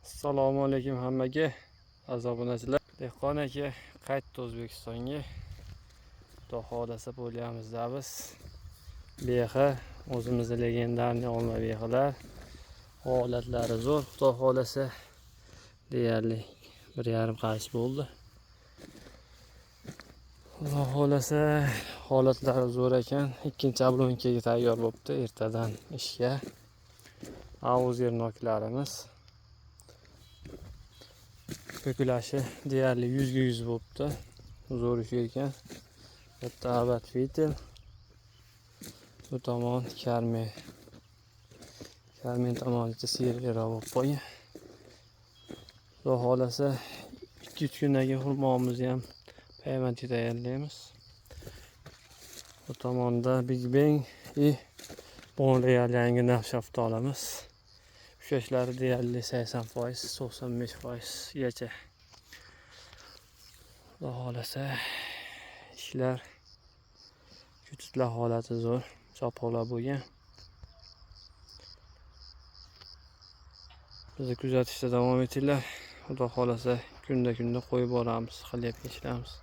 Assalomu alaykum hammaga, aziz obunachilar. Dehqon aka qaytdi O'zbekistonga. Xudo xohlasa bo'lyamizda biz. Behi o'zimizni legendarniy olma behilar. Holatlari zo'r, Xudo xohlasa deyarli 1,5 qarich bo'ldi. Xudo xohlasa holatlari zo'r ekan. Ikkinchi oblonkaga tayyor bo'pti ertadan ishga. Avuz noklarimiz. Ko'klashi deyarli 100ga 100 bo'pti. Zo'r ish ekan. Bitta abad fitil. Bu tomon karmen. Karmen tomonicha serverroq bo'lib qolgan. Xudo xohlasa 2-3 kundan keyin xurmomizni ham payvandga tayyorlaymiz. Bu tomonda Big Bang и Bonreal yangi naf shaftolimiz. Ushlashlari deyarli 80%, 95% gacha. Xudo xohlasa ishlar, ko'chitlar holati zo'r, chopoqlar bo'lgan. Bizni kuzatishda davom etinglar. Xudo xohlasa kunda-kunda qo'yib boramiz, qilyapti ishlarimiz.